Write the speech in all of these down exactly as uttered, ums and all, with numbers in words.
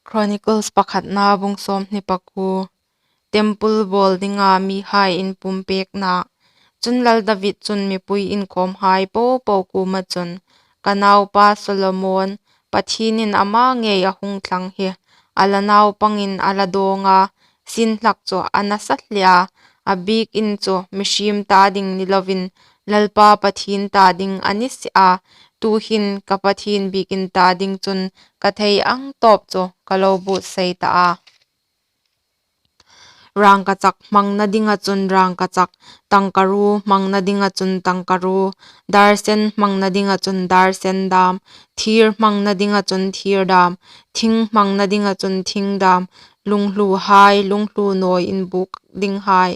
Chronicles pakhatna bung sawmhni pakuo. Temple bawl dinga mihai inpumpekna. Chun Lal David chun mipui inkhawmhai po po kuoma chun, "Ka naupa Solomon, Pathienin ama ngei a hung thlang hi, a la naupangin a la dawng a, sin hlak chu a nasa hle a, a biek in chu mihriem ta ding ni lovin, Lalpa Pathien ta ding a ni si a. Tuhin ka Pathien biek in ta ding chun ka thei ang tawp chu ka lo buotsai ta a. Rangkachak hmangna dinga chun rangkachak, tangkaruo hmangna dinga chun tangkaruo, darsen hmangna dinga chun darsen dam, thir hmangna dinga chun thir dam, thing hmangna dinga chun thing dam, lunghluhai, lunghlu nawi inbuk dinghai,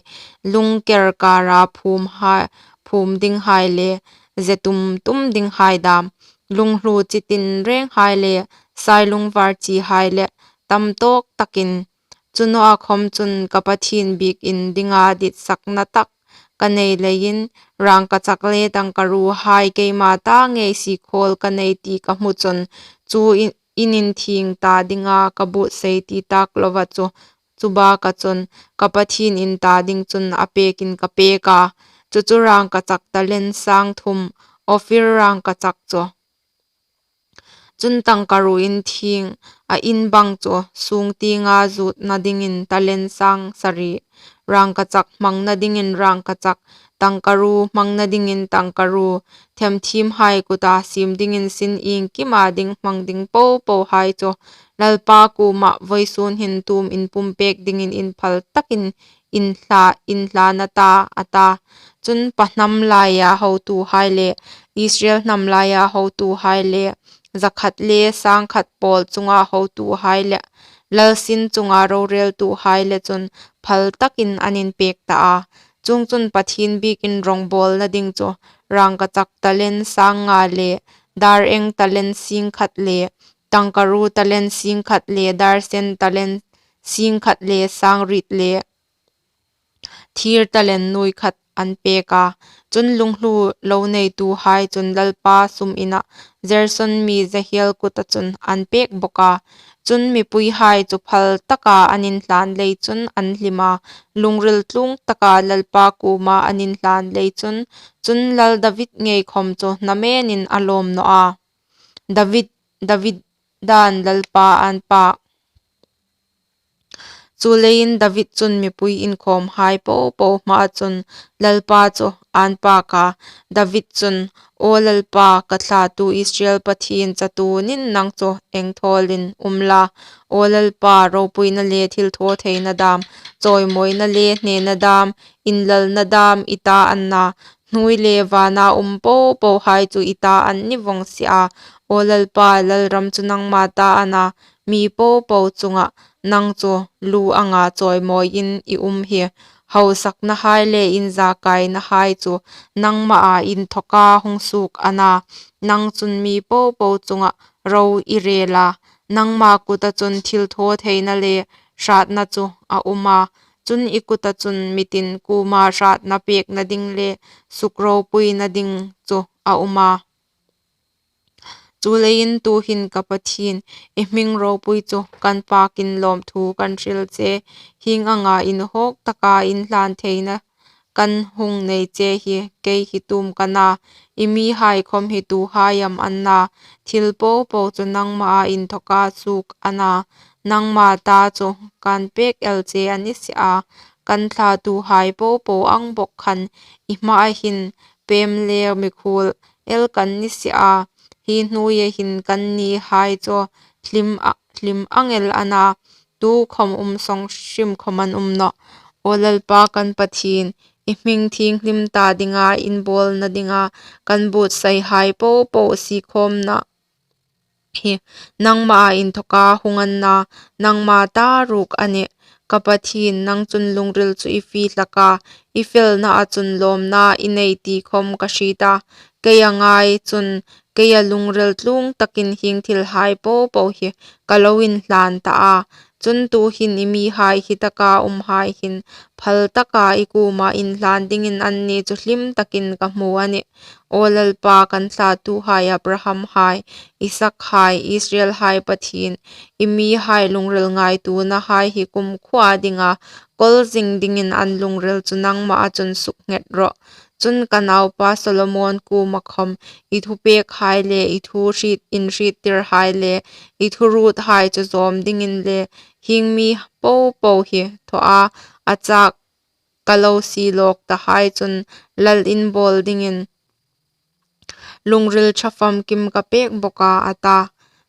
lungker kara phum hai, phum dinghai le ze tum tum dinghai dam, lunghlu chi tinrenghai le sailung var chihai le tam tawk takin. Chu nawa khawm chun ka Pathien biek in dinga ditsakna tak ka nei leiin, rangkachak le tangkaruohai keima ta ngei si khawl ka nei ti ka hmu chun, chu in, in inthieng ta dinga ka buotsai ti tak lova chu, chu baka chun ka Pathien in ta ding chun a pekin ka pek a. Chu chu rangkachak talent sang thum, Ophir rangkachak chu. Chun tangkaruo inthieng a in bang chu sung tienga zutna dingin talent sang sari, rangkachak hmangna dingin rangkachak, tangkaruo hmangna dingin tangkaruo, themthiemhai kuta siem dingin sin iengkima ding hmang ding po pohai chu Lalpa kuoma vawisun hin tu am inpumpek dingin inphal takin inhla, inhlan a ta, a ta. Chun pa hnam laia hotuhai le, Israel hnam laia hotuhai le, zakhat le sangkhat pawl chunga hotuhai le, lal sin chunga roreltuhai le chun phal takin an inpek ta a. Chuongchun Pathien biek in rongbawlna ding chu rangkachak talent sang nga le, dar eng talent singkhat le, tangkaruo talent singkhat le, darsen talent singkhat le, sangriet le, thir talent nuoi khat an pek a. Chun lunghlu lo neituhai chun Lalpa sum ina Gerson mi Jehiel kuta chun an pek bawk a. Chun mipuihai chu phal taka an inhlan lei chun an hlim a, lungril tlung taka Lalpa kuoma an inhlan lei chun, chun Lal David ngei khawm chu namenin a lawm naw a. David, David dan Lalpa an pak. Chuleiin David chun mipui inkhawmhai po po hmaa chun Lalpa chu an pak a. David chun, "Aw Lalpa, ka thlatu Israel Pathien, chatuonin nang chu engthawlin um la. Aw Lalpa, ropuina le thilthawtheina dam, chawimawina le hnena dam, inlalna dam i ta an na, hnuoi le vana um po pohai chu i ta an ni vawng si a. Aw Lalpa, lalram chu nangma ta a na, mi po po chunga nang chu lu anga chawimawiin i um hi. Hausaknahai le inzakainahai chu nangmaa inthawka hung suok a na, nang chun mi po po chunga ro i rel a. Nangma kuta chun thilthawtheina le hratna chu a um a, chun i kuta chun mitin kuoma hratna pekna ding le sukropuina ding chu a um a. Chuleiin tuhin ka Pathien, i hming ropui chu kan pakin lawmthu kan hril che, hieng anga inhawk taka inhlan theina kan hung nei che hi kei hi tu am ka na, i mihai khawm hi tuhai am an na, thil po po chu nangmaa inthawka suok a na, nangma ta chu kan pek el che a ni si a, kan thlatuhai po po ang bawk khan i hmaa hin pem le mikhuol el kan ni si a, hi hnuoia hin kan nihai chu hlim a, hlim ang el a na, tu khawm um sawng hrim khawm an um nawh. Aw Lalpa kan Pathien, i hming thienghlim ta dinga inbawlna dinga kan buotsaihai po po siekhawmna hi nangmaa inthawka hung an na, nangma ta ruok a nih. Ka Pathien, nang chun lungril chu i fie hlak a, i felnaa chun lawmna i nei ti khawm ka hriet a. Kei a ngai chun, keia lungril tlung takin hieng thilhai po po hi ka lo inhlan ta a. Chun tuhin i mihai hi taka umhai hin phal taka i kuoma inhlân dingin anni chu hlim takin ka hmu a nih. Aw Lalpa, kan thlatuhai Abraham hai, Isak hai, Israel hai Pathien, i mihai lungril ngaituonahai hi kumkhuoa dinga kawl zing dingin an lungril chu nangmaa chun sukdet rawh. Chun ka naupa Solomon kuoma khawm i thupekhai le i thu hriet inhriettirhai le i thuruothai chu zawm dingin le hieng mi po po hi thawa a châk ka lo sie lâwk tahai chun lal in bâwl dingin lungril ṭha famkim ka pêk bawk a, a ta.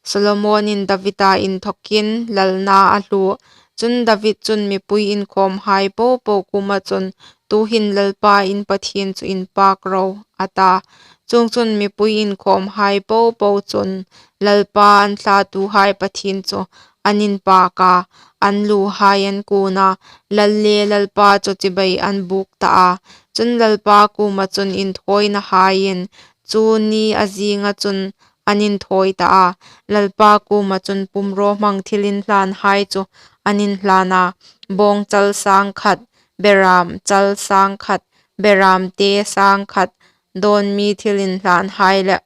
Solomonin Davida inthawkin lalna a hluo. Chun David chun mipui inkhâwmhai po po kuoma chun, Tuhin Lalpa in Pathien chu inpâk ro, a ta. Chuongchun mipui inkhâwmhai po po chun Lalpa an thlatuhai Pathien chu an inpâk a, an luhai an kuon a, lal le Lalpa chu chibai an bûk ta a. Chun Lalpa kuoma chun inthawinahaiin chu ni a zînga chun an inthawi ta a. Lalpa kuoma chun pumrawhmang thilinhlânhai chu an inhlân a, bâwngchal sâng khat, berâmchal sâng khat, berâmte sâng khat, dâwn mi thilinhlânhai leh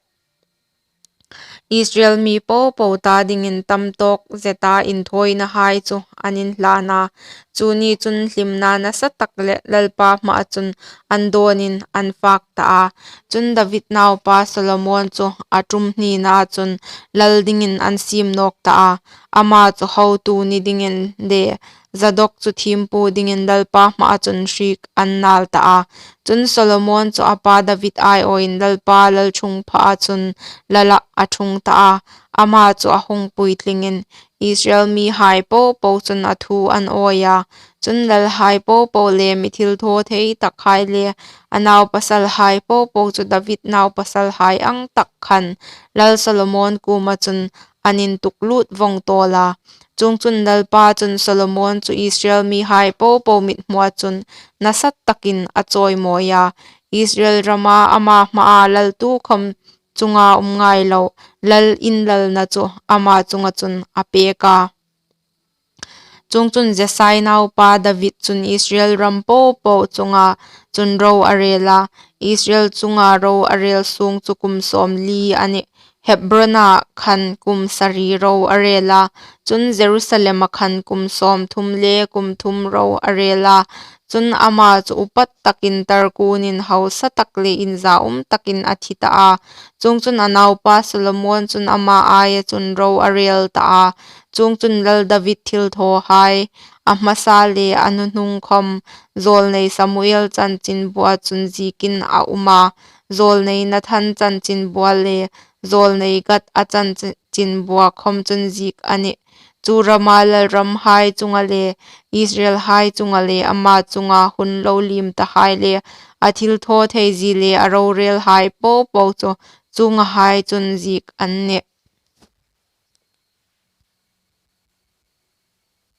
Israel mi po po ta dingin tam tâwk zeta inthawinahai chu an inhlân a. Chu ni chun hlimna nasatak leh Lalpa hmaa chun an dâwnin an fâk ta a. Chun David naupa Solomon chu a ṭum hnina chun lal dingin an siem nâwk ta a. Ama chu hotu ni dingin le Zadok chu thiempu dingin Lalpa hmaa chun hriek an nâl ta a. Chun Solomon chu a pa David aiawin Lalpa lalṭhungphaa chun lalah a ṭhung ta a. Ama chu a hung puitlingin Israel mihai po po chun a thu an awi a. Chun lalhai po po le mi thilthawthei takhai le a naupasalhai po po chu David naupasalhai ang tak khan lal Solomon kuoma chun an intuklût vawng tâwl a. Chuongchun Lalpa chun Solomon chu Israel mihai po po mithmua chun nasatakin a chawimawi a. Israel rama ama hmaa lal tukhawm chunga um ngai lo lal inlalna chu ama chunga chun a pêk a. Chuongchun Jesai naupa David chun Israel ram po po chunga chun ro a rêl a. Israel chunga ro a rêl sûng chu kum sâwmli a nih. Hebrona khan kum sari ro a rêl a, chun Jerusalema khan kum sâwmthum le kum thum ro a rêl a. Chun ama chu upat takin tarkuonin hausatak le inzaumtakin a thi ta a. Chuongchun a naupa Solomon chun ama aia chun ro a rêl ta a. Chuongchun lal David thilthawhai, a hmasa le a nuhnung khawm, zâwlnei Samuel chanchinbua chun ziekin a um a, zâwlnei Nathan chanchinbua le zâwlnei Gad a chanchinbua khawm chun ziek a nih. Chu rama lalramhai chunga le Israelhai chunga le ama chunga hun lo liem tahai le a thilthawtheizie le a rorêlhai po po chu chuongahai chun ziek an nih.